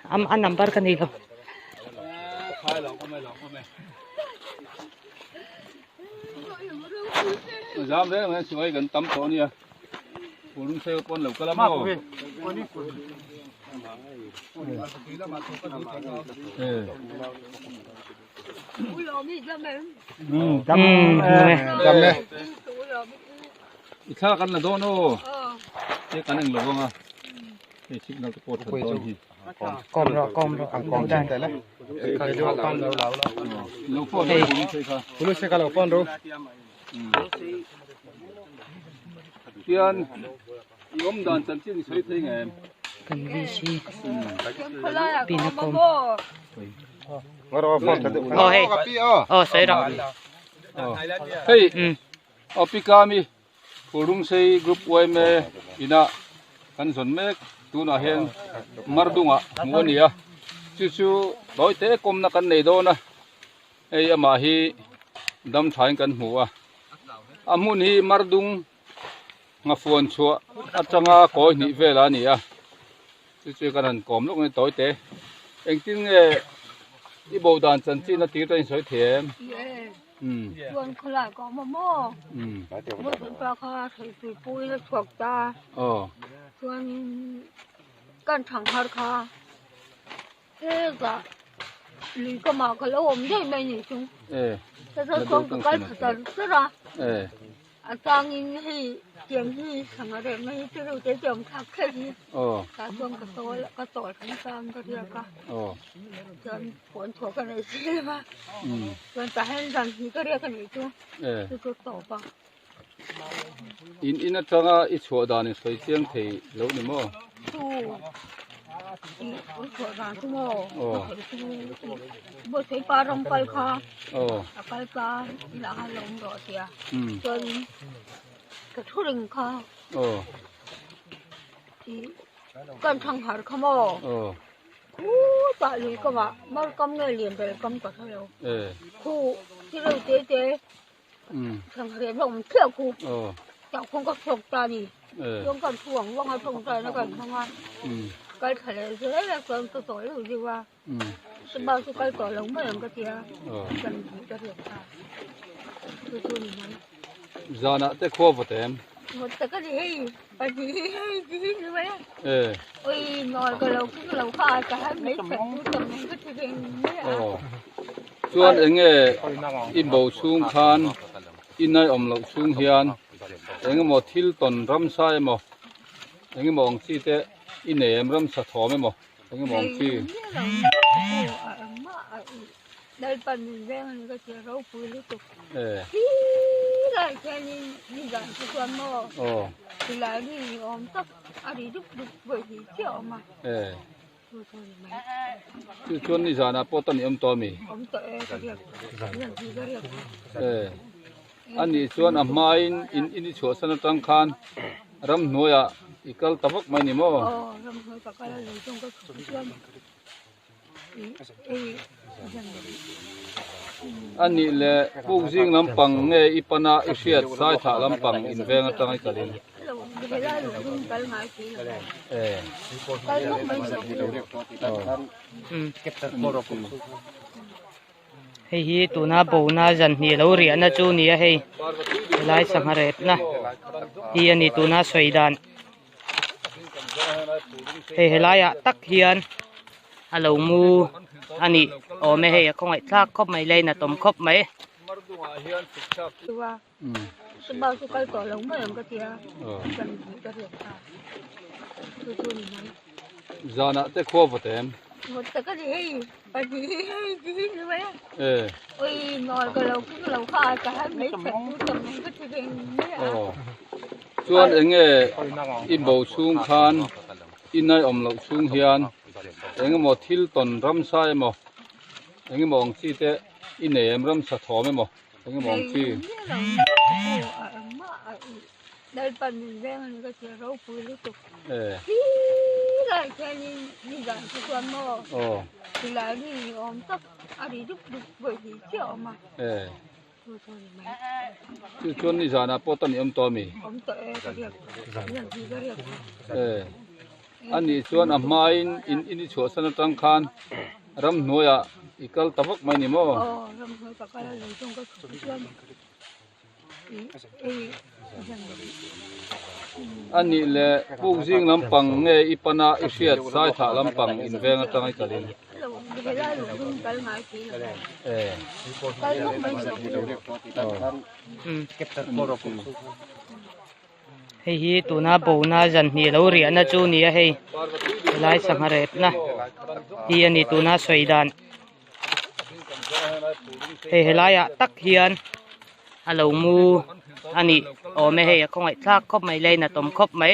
Um a number ka nei lo. Zam reng reng sipai kan tam tawh ania pulung sei pawn lo kal a maw i thla kan la dawn aw he kan eng lo vang a hei signal te pawh a that dawn hi. Kawm rawh kawm rawh an lo dan. Lo phone ro pulung sei kha. Pulung sei kha lo phone ro. Tian i awm dan chanchin i sawi thei nge em? Kan VC pin a kawm. Oh hei. Oh sawi rawh. Hei. Aw pika mi Phulrungsei Group yma inah kan zawn mek tunah hian Mardungah hmuh a ni a, chu chu tawi te kawmna kan nei dawn a, hei amah hi dam thain kan hmu a, a hmun hi Mardung nghafuan chhuah atanga kawi hnih velah a ni a, chu chu kan han kawm lawk a ni tawi te, engtin nge i bo dan chanchin a tir te a insawi thei em? Chuan khawlai ka awm a maw? Mawlhmupa kha theipui puiin a chhuak ta. Chuanin kan thanghar kha hekah lui kamah ka lo awm daih mai ni chu. Heta chuan ka kal thla char char a. A changin hei tiang hi sangha reh mai hi chu reuh te te awm thlak kher hi tah chuan ka sawl ka chawl thleng tan ka riak a chuan phone chhuah ka nei si lo va chuan tah hian zan hnih ka riak a nih chu chu chu tawp a. In in atanga i chhuah dan in sawi chiang thei lo ni maw? Chu i chhuah dan chu maw? Bawihtei pa ram kal kha a kal ta inah khan lo awm rawh a ti a chuan ka thu reng kha ih kan thangharh kha maw khutah lui kamah mar kam nge lian ber kam ka hre lo khu chi reuh te te thangharh a awm thliah khu tah khuan ka chhuak ta a ni chuan kan thu ang vang a tawngtai na kan hmang a kal thla leh zel a chuan ka tawh deuh deuh a. Saba chu kal tawh lo mai ang ka ti a, kan hmuh ta riau ta. Chu chu ni mai. Zanah te khua vawt em? Vawt tak a ni hei, pahnih hi hei ti hi ni mai a. Oi nawl ka lo keng lo kha a ta han mai that tu tam ang ka ti reng mai a. Chuan enge i bo chhung khan i nai awm loh chhung hian engemaw thil tawn ramsa emaw engemaw ang chi te i nei em ramsa thawm emaw? Engemaw ang chi? Chu chuan nizanah pawh tan i awm tawh ami? Anih chuan a hmain in in i chhuahsan atang khan ramhnuaiah i kal ta vak mai ni maw? Anih leh puk zing lampang nge i pana i hriat saithah lampang inveng atang i kalin? Hei hi tuna bona zan hnih lo riahna chu ni a hei helai sangha repna hi a ni tuna sawi dan hei helaiah tak hian a lo mu a nih awm e hei a khawngaih thlak khawp mai lei natawm khawp mai. Zanah te khua vawt em? Chuan enge i bo chhung khan i nai awm loh chhung hian engemaw thil tawn ramsa emaw engemaw ang chi te i nei em ramsa thawm emaw Engemaw ang chi? Chu Chu chuan nizanah pawh tan i awm tawh a mi? Awm tawh e ka riak zan hnih ka riak. E anih chuan a hmain in in i chhuahsan atang khan ramhnuaiah i kal ta vak mai ni maw? Aw ramhnuai ka kal a lei zawng ka chhuk chuan Anih leh puk zing lampang nge i pana i hriat saithah lampang inveng atang i kalin? Hei hi tuna bona zan hnih lo riahna chu a ni a hei helai sangha repna hi a ni tuna sawi dan. Hei helaiah tak hian a lo mu a nih awm e hei a khawngaih thlak khawp mai lei natawm khawp mai.